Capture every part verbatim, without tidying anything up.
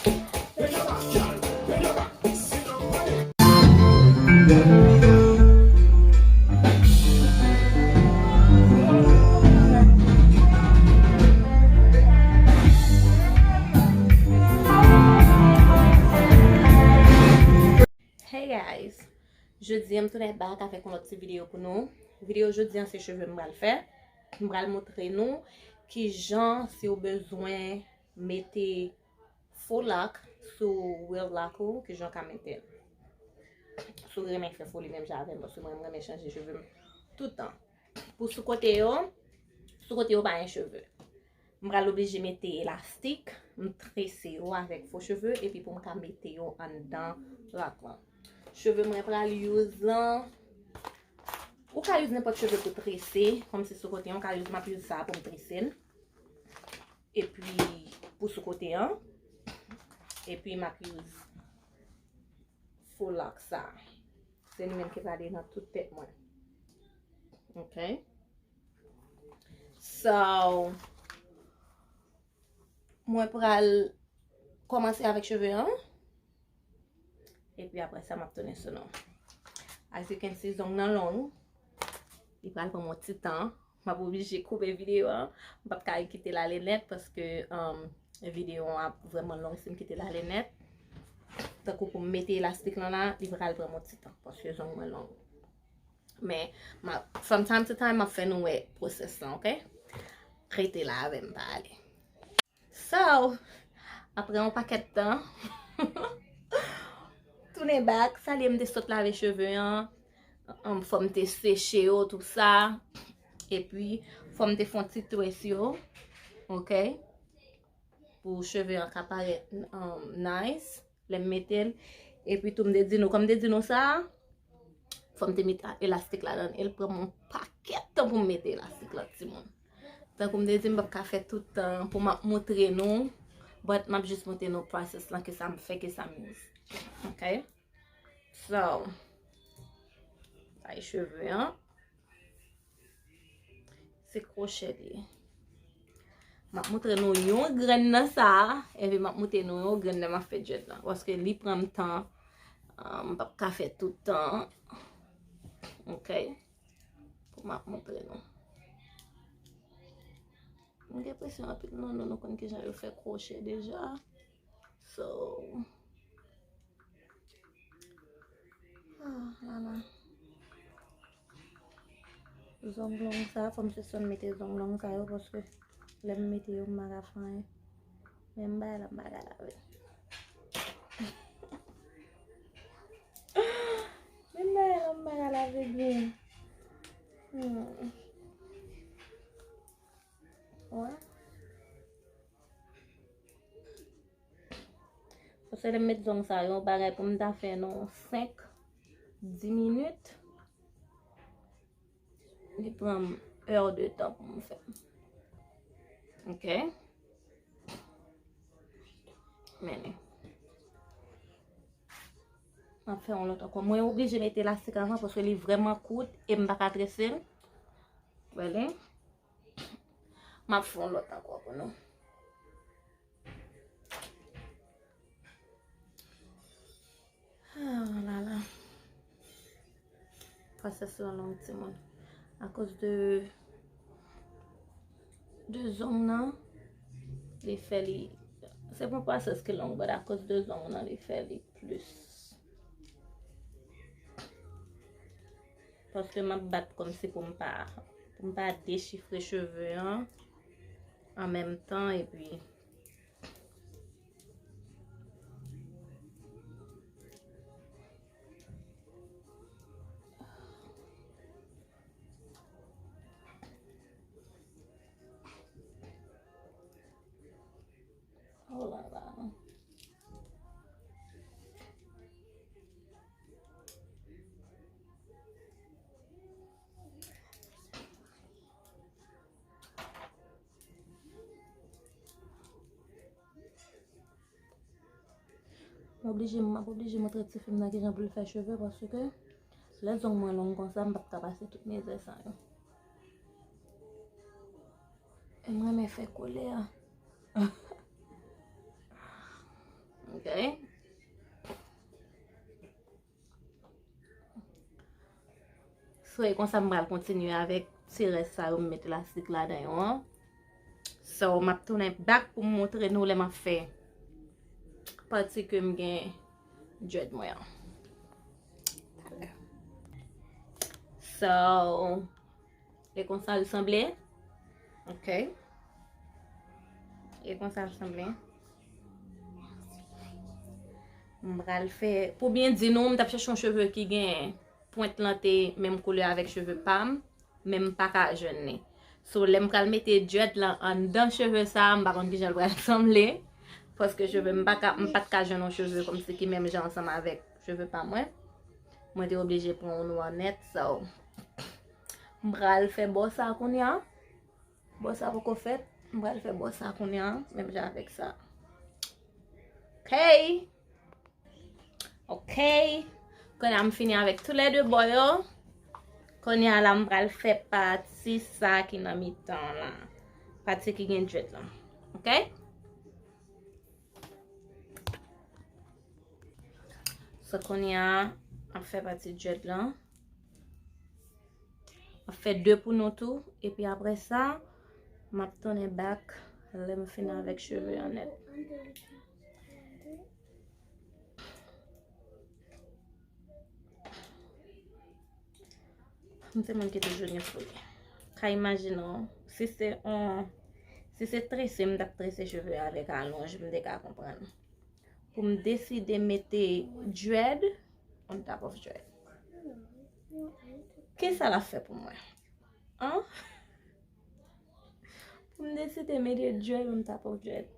Hey guys, jodi a m tounen back avèk yon lòt ti videyo pou nou. Videyo jodi a se cheve m pral fè. M pral montre nou kijan si w bezwen mete fo lòk sou real lòk ou, kijan w ka mete l. Si w renmen fè foli menm jan avè m, paske mwen m renmen chanje cheve m tout tan. Pou sou kote yo, sou kote yo pa gen cheve. M pral oblije mete elastik, m trese yo avèk fo cheve, epi pou m ka mete yo anndan lòk lan. Cheve mwen pral use lan. Ou ka use nenpòt cheve pou trese, kòmsi sou kote an, ou ka use, m ap use sa pou m trese l. Epi pou sou kote an. Epi m ap use fo lòk sa. Se li menm ki prale nan tout tèt mwen. Ok. So, mwen pral kòmanse avèk cheve an. Epi apre sa, m ap tounen sou nou. As you can see, zong nan long. Li pral pran m yon ti tan. M ap oblije koupe videyo an. M p ap ka kite l ale nèt paske, um, videyo an ap vrèman long si m kite l ale nèt. Tankou pou m mete elastik lan la, li pral pran m yon ti tan paske zong mwen long. Men, m ap, from time to time, m ap fè nou wè pwosès lan, ok? Rete la avè m, pa ale. So, apre yon pakèt tan, tounen back, sa li ye m te sot lave cheve an, um, fò m te seche yo, tou sa. Epi, fò m te fè yon ti twist yo, ok? Pou cheve an ka parèt, um, nice. Lè m mete l. Epi tou m te di nou, kòm m te di nou sa, fò m te met elastik ladan l. E l pran m yon pakèt tan pou m mete elastik la, timoun. Tankou m te di, m p ap ka fè tout tan pou m ap montre nou. But m ap jis montre nou process lan, ke sa m fè, ke sa m use. Ok? So, sa e cheve an. Se kwochè li ye. M ap montre nou yon grenn nan sa a, epi m ap montre nou yon grenn lè m ap fè dread lan. Paske li pran m tan, ah, m p ap ka fè tout tan. Ok? Pou m ap montre nou. M gen enpresyon anpil nan nou, nou konn kijan yo fè kwochè deja. So, ah, la la. Zong long sa, fò m sispann mete zong long sa yo, paske lè m mete yo, m pa ka fè anyen. Men m bay la, m pa ka lave. Men m bay la, m pa ka lave byen. Hmm. Wè. Paske lè m met zong sa yo, yon bagay pou m ta fè nan senk, di minit, li pran m è de tan pou m fè. Ok? Men li. M ap fè yon lòt ankò. Mwen oblije mete elastik avan paske li vrèman kout e m pa ka trese l. Wè li. M ap fè yon lòt ankò pou nou. Ah, la la. Pwosès lan long, timoun. Akoz de, de zong nan, li fè li, se pa yon pwosès ki long, but akoz de zong nan, li fè li plis. Paske m ap bat kòmsi pou m pa, pou m pa dechifre cheve an an menm tan, epi Oh la la. M oblije, m ap oblije montre tifi m nan kijan pou l fè cheve, paske lè zong mwen long konsa, m p ap ka pase tout mizè sa yo. E m renmen fè koulè a. Ok. So, e konsa m pral kontinye avèk ti rès sa yo m met lastik ladan yo an. So, m ap tounen back pou m montre nou lè m ap fè pati ke m gen dread mwen an. So, e konsa l sanble. Ok. E konsa l sanble. M pral fè, pou byen di nou, m t ap chèche yon cheve ki gen pwent lan te menm koulè avèk cheve pa m, men m pa ka jwenn li. So, lè m pral mete dread lan anndan cheve sa, m pa konn kijan l pral sanble, paske cheve m pa ka, m pa t ka jwenn yon cheve kòmsi ki menm jan ansanm avèk cheve pa mwen. Mwen te oblije pran yon nwa nèt, so, m pral fè bò sa kounye a. Bò sa poko fèt. M pral fè bò sa kounye a, menm jan avèk sa. Ok. Ok. Kounye a m fini avèk tou lè de bò yo. Kounye a la m pral fè pati sa ki nan mitan la. Pati ki gen dread lan. Ok? So kounye a, m ap fè pati dread lan. M ap fè de pou nou tou. Epi apre sa, m ap tounen back lè m fin avèk cheve an nèt. M se moun ki toujou gen fouli. Ka imajine w, si se on, si se trese, m t ap trese cheve avèk alonj, m te ka konprann. Pou m deside mete dread on top of dread. Kisa l ap fè pou mwen? An? Pou m deside mete dread on top of dread.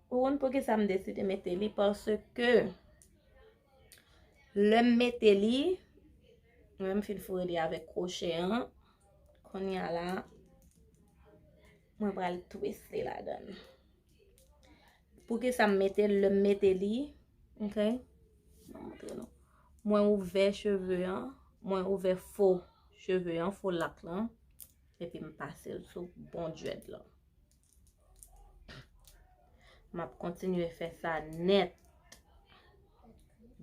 Ou konn poukisa m deside mete li? Paske lè m mete li, mwen m fin foure li avèk kwochè an. Kounye a la, mwen pral twiste ladan l. Poukisa m mete l? Lè m mete li, ok? Mwen montre nou. Mwen ouvè cheve an, mwen ouvè fo cheve an, fo lak lan, epi m pase l sou bon dread lan. M ap kontinye fè sa nèt,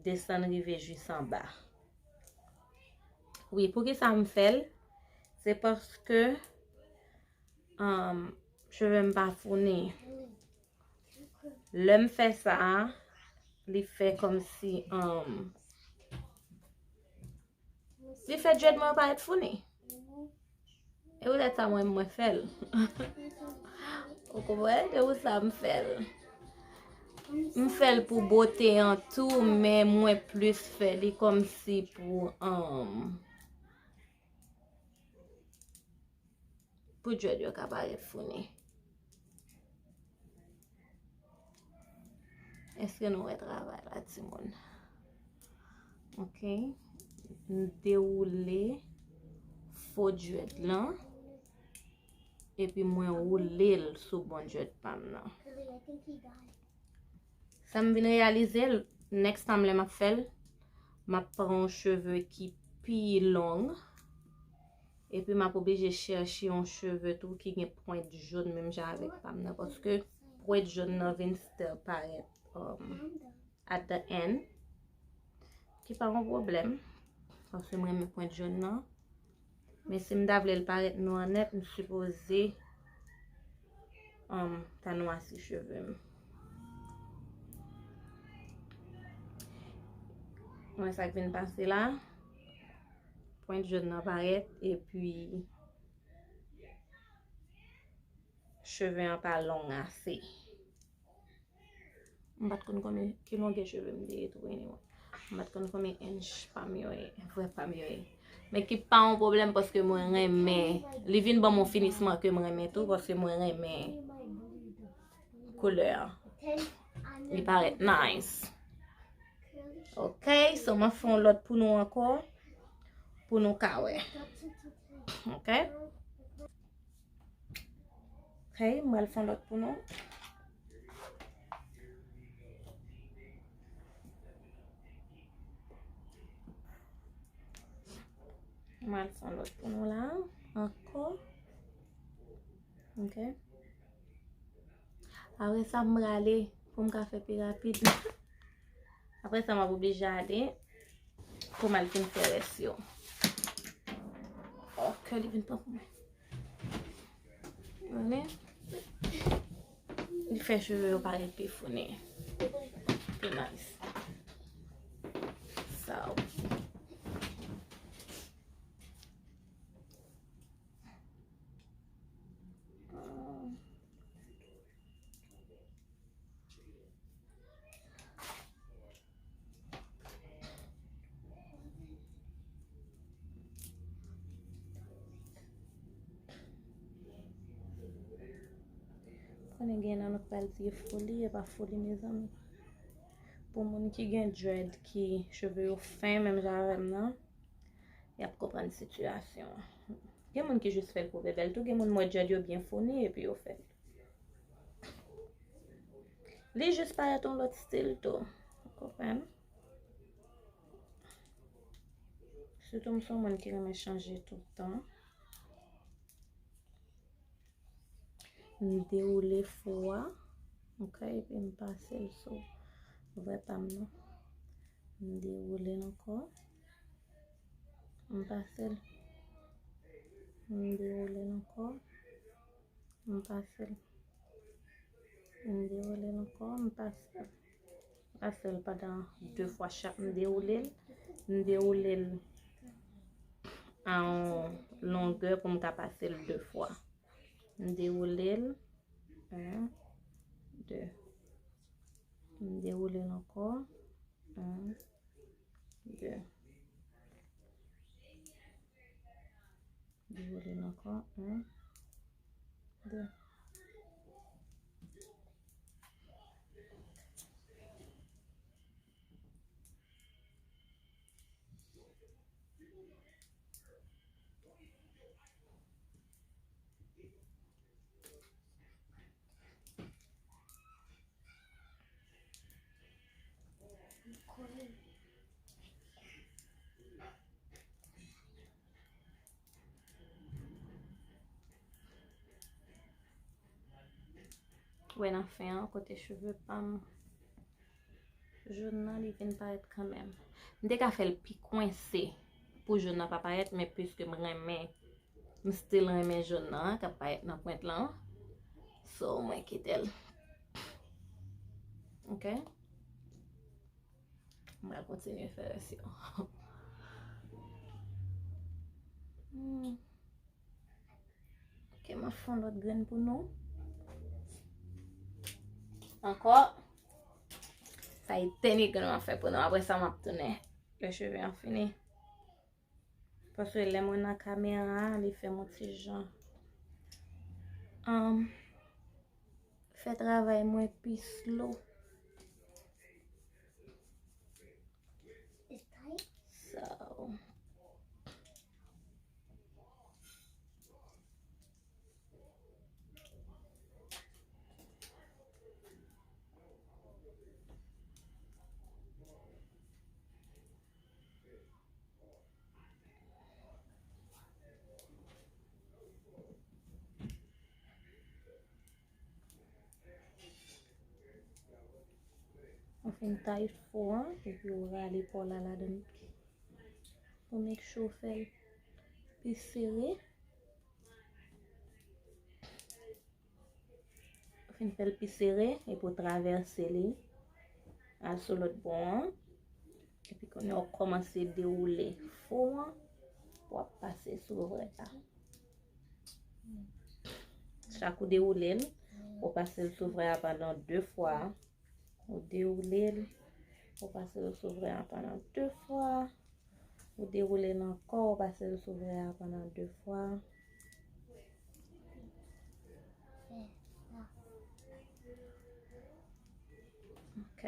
desann rive jis anba. Wi, poukisa m fè l? Se paske, um, cheve m pa founi. Lè m fè sa, li fè kòmsi, um, li fè dread mwen yo parèt founi. E poutèt sa mwen, mwen fè l. Ou konprann? Se pou sa m fè l. M fè l pou bote an tou, men mwen plis fè li kòmsi pou, um, pou dread yo ka parèt founi. Èske nou wè travay la, timoun? Ok. M dewoule fo dread lan. Epi mwen woule l sou bon dread pa m nan. Sa m vin reyalize, next time lè m ap fè l, m ap pran yon cheve ki pi long. Epi m ap oblije chèche yon cheve tou ki gen pwent jòn menm jan avèk pa m nan, paske pwent jòn nan vin still parèt, um, at the end. Ki pa yon pwoblèm, paske m renmen pwent jòn nan. Men si m ta vle l parèt nwa nèt, m sipoze, um, ta nwasi cheve m. Mwen sa k vin pase la, pwent jòn nan parèt, epi cheve an pa long ase. M pa t konn konbyen ki longè cheve m te ye tou, anyway. M pa t konn konbyen inch pa m yo ye, vrè pa m yo ye. Men ki pa yon pwoblèm paske mwen renmen, li vin ban m yon finisman ke m renmen tou, paske mwen renmen koulè an. Li parèt nice. Ok, so m ap fè yon lòt pou nou ankò, pou nou ka wè. Ok? Ok, m pral fè yon lòt pou nou. M pral fè yon lòt pou nou la, ankò. Ok. Apre sa, m prale pou m ka fè pi rapid. Apre sa, m ap oblije ale pou m al fin fè rès yo. Oh, kè li vin pran pou mwen. Gade. Li fè cheve yo parèt pi founi. Pi nice. So. Konnen gen nan nou k pral di e foli, e pa foli, mezanmi. Pou moun ki gen dread, ki cheve yo fen, menm jan avè m nan, y ap konprann sitiyasyon an. Gen moun ki jis fè l pou bèl tou, gen moun m wè dread yo byen founi epi yo fè l. Li jis parèt yon lòt stil tou. Ou konprann? Sitou m se yon moun ki renmen chanje tout tan. M dewoule fo a, ok, epi m pase l sou vrè pa m nan. M dewoule l ankò. M pase l. M dewoule l ankò. M pase l. M dewoule l ankò, m pase l. M pase l pandan de fwa chak. M dewoule l. M dewoule l a yon longè pou m ka pase l de fwa. M dewoule l. Yon, de. M dewoule l ankò. Yon, de. Dewoule l ankò. Yon, de. Wè nan fen an, kote cheve pa m jòn nan, li vin parèt kanmenm. M te ka fè l pi kwense pou jòn nan pa parèt, men piske m renmen, m still renmen jòn nan k ap parèt nan pwent lan. So, mwen kite l. Ok? M pral kontinye fè rès yo. Hmm. Ok, m ap fè yon lòt grenn pou nou. Ankò. Sa e dènye grenn m ap fè pou nou. Apre sa, m ap tounen lè cheve an fini. Paske lè mwen nan kamera a, li fè m yon ti jan, um, fè travay mwen pi slow. So. Ou fin taye fo an, epi ou rale pa w la ladan l. Pou make sure w fè l pi sere. Ou fin fè l pi sere, epi w travèse li al sou lòt bò an. Epi kounye a w kòmanse dewoule fo an, w ap pase sou vrè a. Chak ou dewoule l, ou pase l sou vrè a pandan de fwa. Ou dewoule l, ou pase l sou vrè a pandan de fwa. Ou dewoule l ankò, ou pase l sou vrè a pandan de fwa. Ok.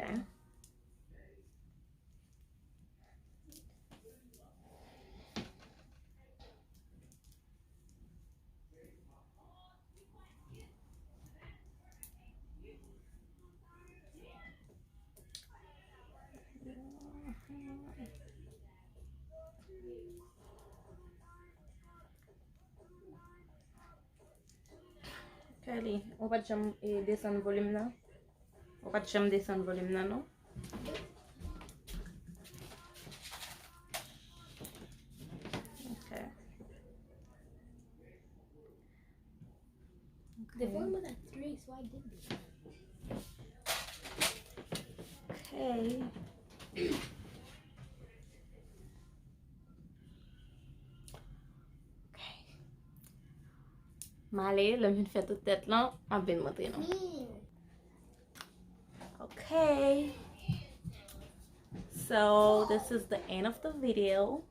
Kelly, ou pa t janm, e, desann volim nan? Ou pa t janm desann volim nan, non? The phone was at three, so I did this. Okay. M ale, lè m fin fè tout tèt lan, m ap vin montre nou. Okay. So, this is the end of the video.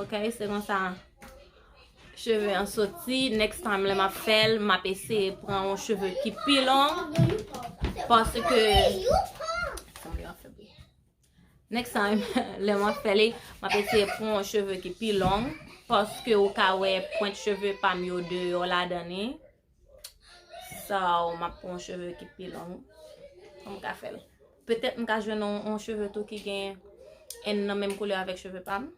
Okay, se konsa cheve an soti. Next time, lè m ap fè l, m ap eseye pran yon cheve ki pi long. Paske Next time, lè m ap fè li, m ap eseye pran yon cheve ki pi long, paske ou ka wè pwent cheve pa m yo deyò ladan li. So, m ap pran yon cheve ki pi long pou m ka fè l. Petèt m ka jwenn yon, yon cheve tou ki gen, and nan menm koulè avèk cheve pa m.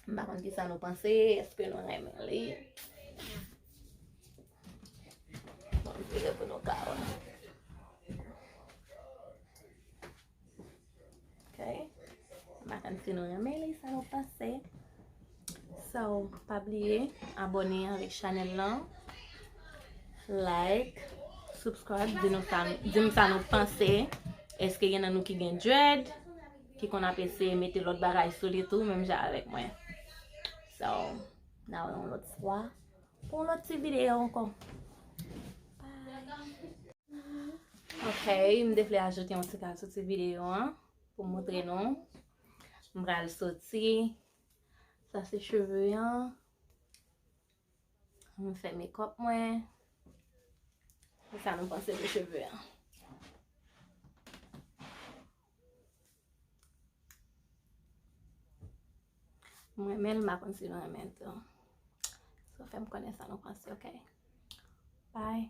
M pa konn kisa nou panse, èske nou renmen li? Bon, m vire pou nou ka wè. Ok. M pa konn si nou renmen li, sa nou panse. So, pa bliye abòne avèk chanèl lan. Like, subscribe, di nou sa, di m sa nou panse. Èske gen nan nou ki gen dread, ki konn ap eseye mete lòt bagay sou li tou, menm jan avèk mwen? So, n a wè yon lòt fwa pou yon lòt ti videyo ankò. Bye. Ok, m te vle ajoute yon ti kal sou ti videyo an pou m montre nou. M pral soti. Sa se cheve an. M fè makeup mwen. Kisa nou panse de cheve an? M renmen l, m pa konn si nou renmen l tou. So, fè m konnen sa nou panse, ok? Bye.